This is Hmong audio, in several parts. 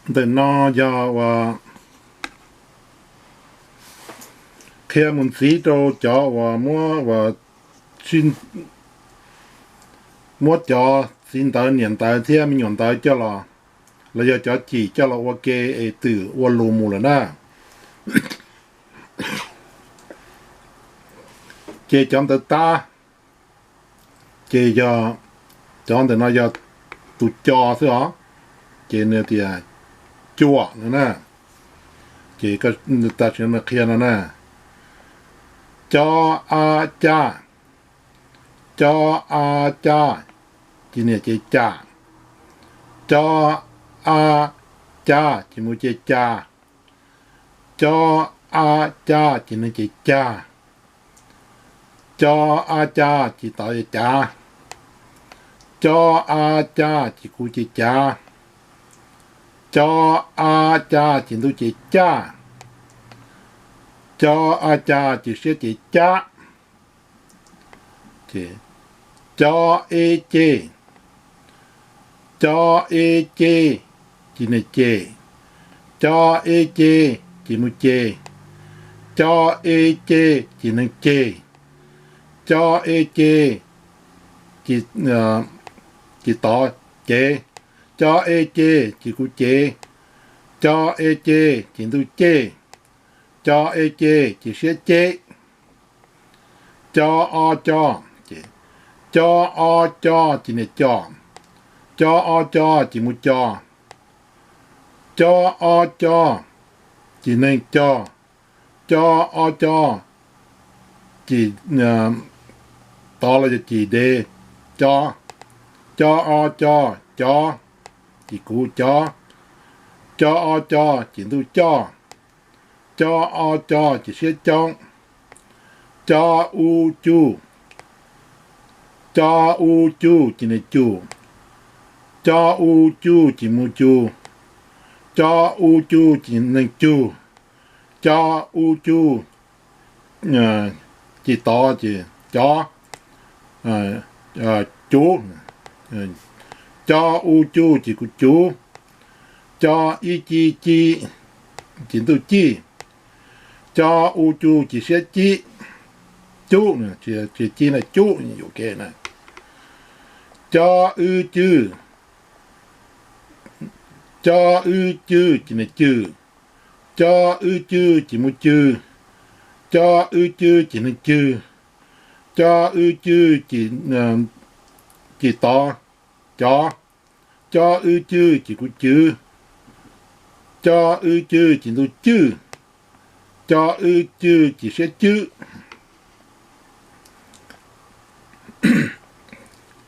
Ntawm no yog uas qhia mus ntxiv rau cov uas muab uas muab cov txiv ntawv niam ntawv thiab me nyuam ntawv coj los, los yog cov cim coj los ua ke es twm ua lus mus lawm na. Ces cov ntawv tab, ces yog cov ntawm no yog tus co xwb os, ces nws tias cuam no na. Ces tam sim no nws qhia no na, co a ca, co a ca, ces niam ces cam, co a ca ces mus ces cas, co a ca ces neeg ces cag, co a ca ces tod ces cav, co a ca ces kuv ces cav, co a ca ces ntuj ces caj, co a ca ces siab ces cab, co e ce, co e ce ces neeg ce, co e ce ces mus ce, co e ce ces neeg ce, co e ce ces tod cev, co e ce ces kuv cev, co e ce ces ntuj cej, co e ce ces siab ceb, co o co, co o co ces niam co, co o co ces mus co, co o co ces neeg co, co o co ces tod los yog ces dev co, co o co cov, ces kuv cov, co o co ces ntuj coj, co o co ces siab coob, co u cu, co u cu ces neeg cu, co u cu ces mus cu, co u cu ces neeg cug, co u cu ces tod ces cov, cuv, co u cu ces kuv cuv, co i ci ci ces ntuj cij, co u cu ces siab cib, cub, tsis ci na cub yuam kev na, co w cw, co w cw ces neeg cw, co w cw ces mus cw, co w cw ces neeg cw, co w cw ces tod cov, co w cw ces kuv cwv, co w cw ces ntuj cwj, co w cw ces siab cwb,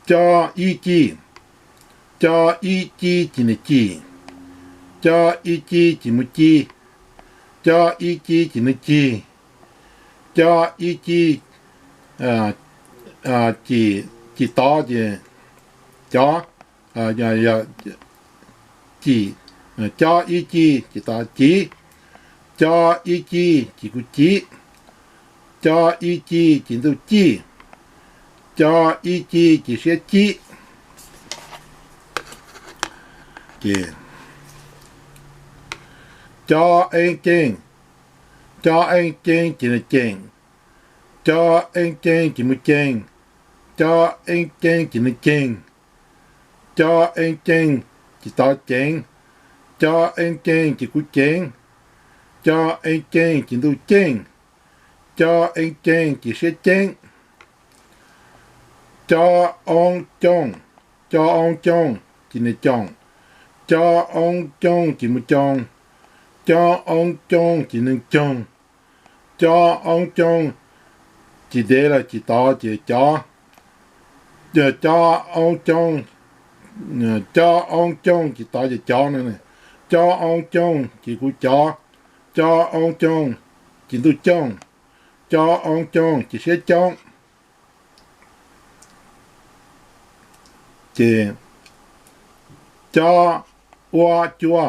co i ci, co i ci ces neeg ci, co i ci ces mus ci, co i ci ces neeg cig, co i ci ces tod ces cov, ci, co i ci ces tod civ, co i ci ces kuv civ, co i ci ces ntuj cij, co i ci ces siab cib, ces co e ceej, co e ceej ces neeg ceem, co e ceej ces mus ceej, co e ceej ces neeg ceeg, co e ceej ces tod ceev, co e ceej ces kuv ceev, co e ceej ces ntuj ceej, co e ceej ces siab ceeb, co oo cooj, co oo cooj ces neeg coom, co oo cooj ces mus coog, co oo cooj ces neeg coog, co oo cooj ces dev los ces tod ces cov, co oo cooj, co oo cooj ces tod ces cov no, co oo cooj ces kuv cov, co oo cooj ces ntuj cooj, co oo cooj ces siab coob, ces co ua cua,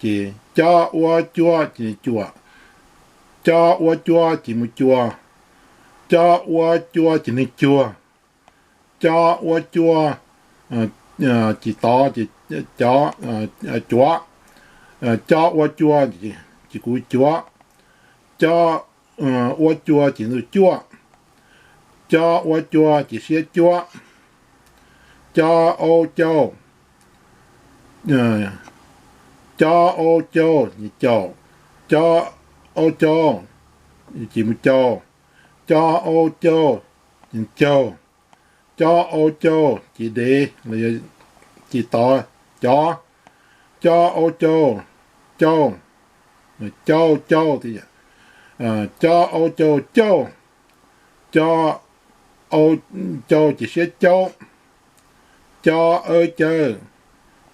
ces co ua cua ces neeg cuam, co ua cua ces mus cua, co ua cua ces neeg cuag, co ua cua ces tod ces cov, cuav. Co ua cua ces kuv cuav. Co ua cua ces ntuj cuaj. Co ua cua ces siab cuab. Co au cau. Co au cau, caum. Co au cau ces mus caum. Co au cau, caug. Co au cau ces dev, ces tod, cov. Co au cau, cau. Cau, cau. Co au cau, cauj. Co au cau ces siab caub. Co aw caw.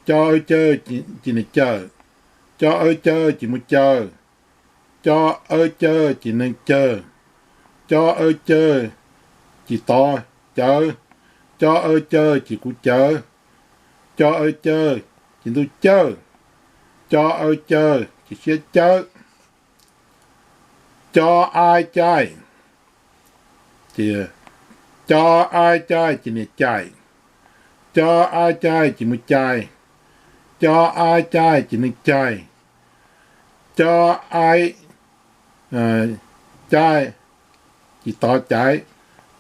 Co aw caw ces nws cawm. Co aw caw ces mus caw. Co aw caw ces neeg cawg. Co aw caw ces tod, cawv. Co aw caw ces kuv cawv. Co aw caw ces ntuj cawj. Co aw caw ces siab cawb. Co a cai, ces, co a cai ces nws caim. Co a cai ces mus cais. Co a cai ces nws caig. Co a cai ces tod caiv.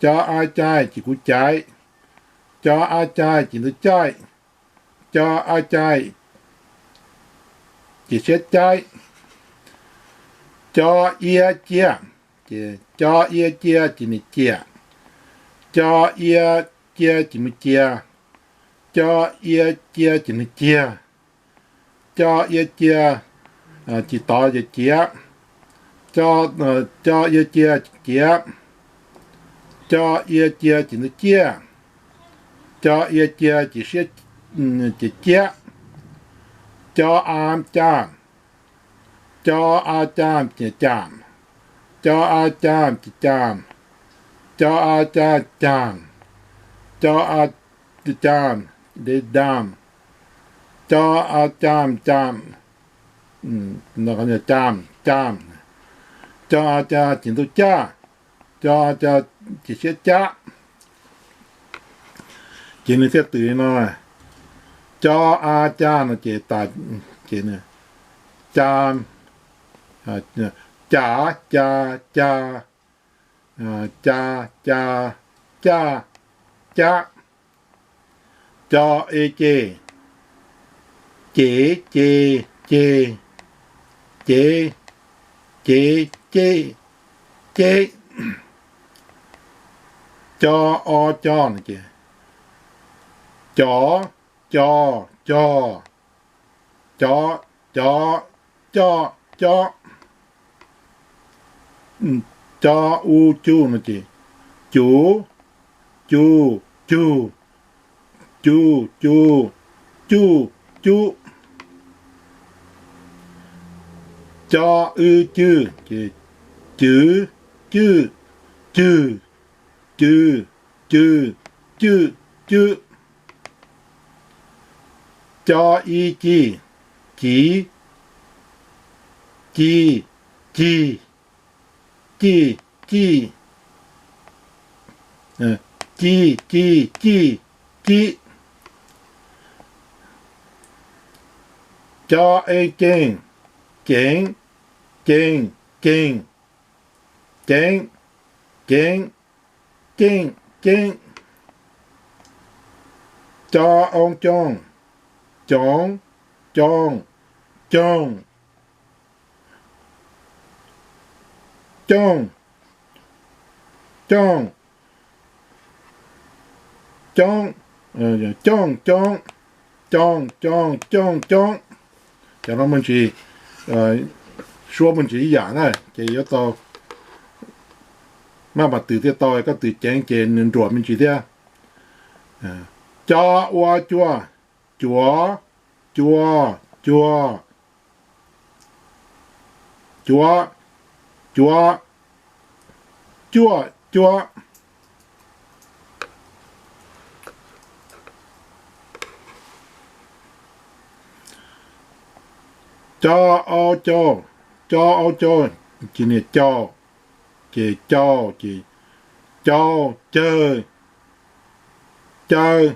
Co a cai ces kuv caiv. Co a cai ces ntuj caij. Co a cai ces siab caib. Co ia cia, ces co ia cia ces nws ciam. Co ia cia ces mus cia. Co ia cia ces nws ciag. Co ia cia ces tod yog ciav. Co ia cia ces ciav. Co ia cia ces ntuj ciaj. Co ia cia ces siab, ces ciab. Co a cam. Co a cam ces cam. Co a cam ces cam. Co a cam cam. Co a cam, dev dam. Co a cam cam, cam, cam. Co a cam ces ntuj caj. Co a cam ces siab cab. Ces nws thiaj tws li no: Co a ca no ces tas, ces ca, ca, ca, ca, ca, ca, caj, cab. Co e ce, ce, ce, ce, ce, ce, ce, ceb. Co o co no ces co, co, co, co, co, co, co. Co u cu no ces cu, cu, cug, cu, cu, cuj, cub. Co w cw ces cwv, cwj, cwg, cw, cw, cwj, cwb. Co i ci, civ, ci, cig, cij, cij, cij, cij, cib. Co e cees, ceev, cees, ceeg, ceev, ceev, ceej, ceeb. Co o coog, coov, coog, coog, cooj, cooj, coob, cooj, coob, cooj, cooj, cooj, coob. Cov no muaj ntsis, suab muaj ntsis ib yam na ces yuav tau, maj mam tws thiaj tau, koj tws ceev ces nws nruam me ntsis thiab. Co ua cua, cuav, cua, cuag, cuav, cuav, cuaj, cuab. Co au cau, co au cau ces niam cau, ces cau ces cau, cawg, caw,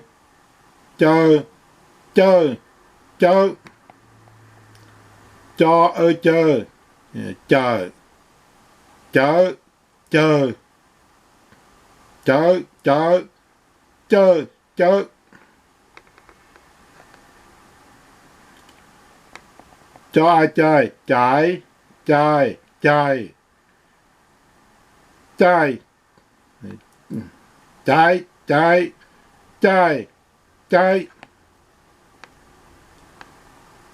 caw, cawg, cawb. Co, aw, caw, cawm, cawv, cawg, cawv, cawv, cawj, cawb. Co, a, cai, caiv, cai, caig, caij, caiv, caiv, caij, caib.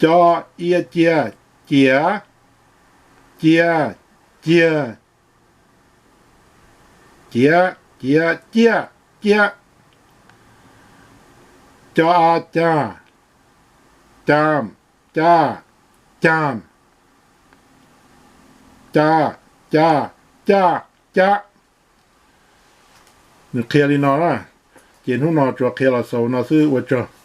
Co, ia, cia, ciav, cia, ciag, ciav, ciav, ciaj, ciab. Co, a, cag, cam, caj, cam, ca, ca, caj, cab. Nws qhia li no na, ces hnub no tsuas qhia los xaus no xwb, ua tsaug.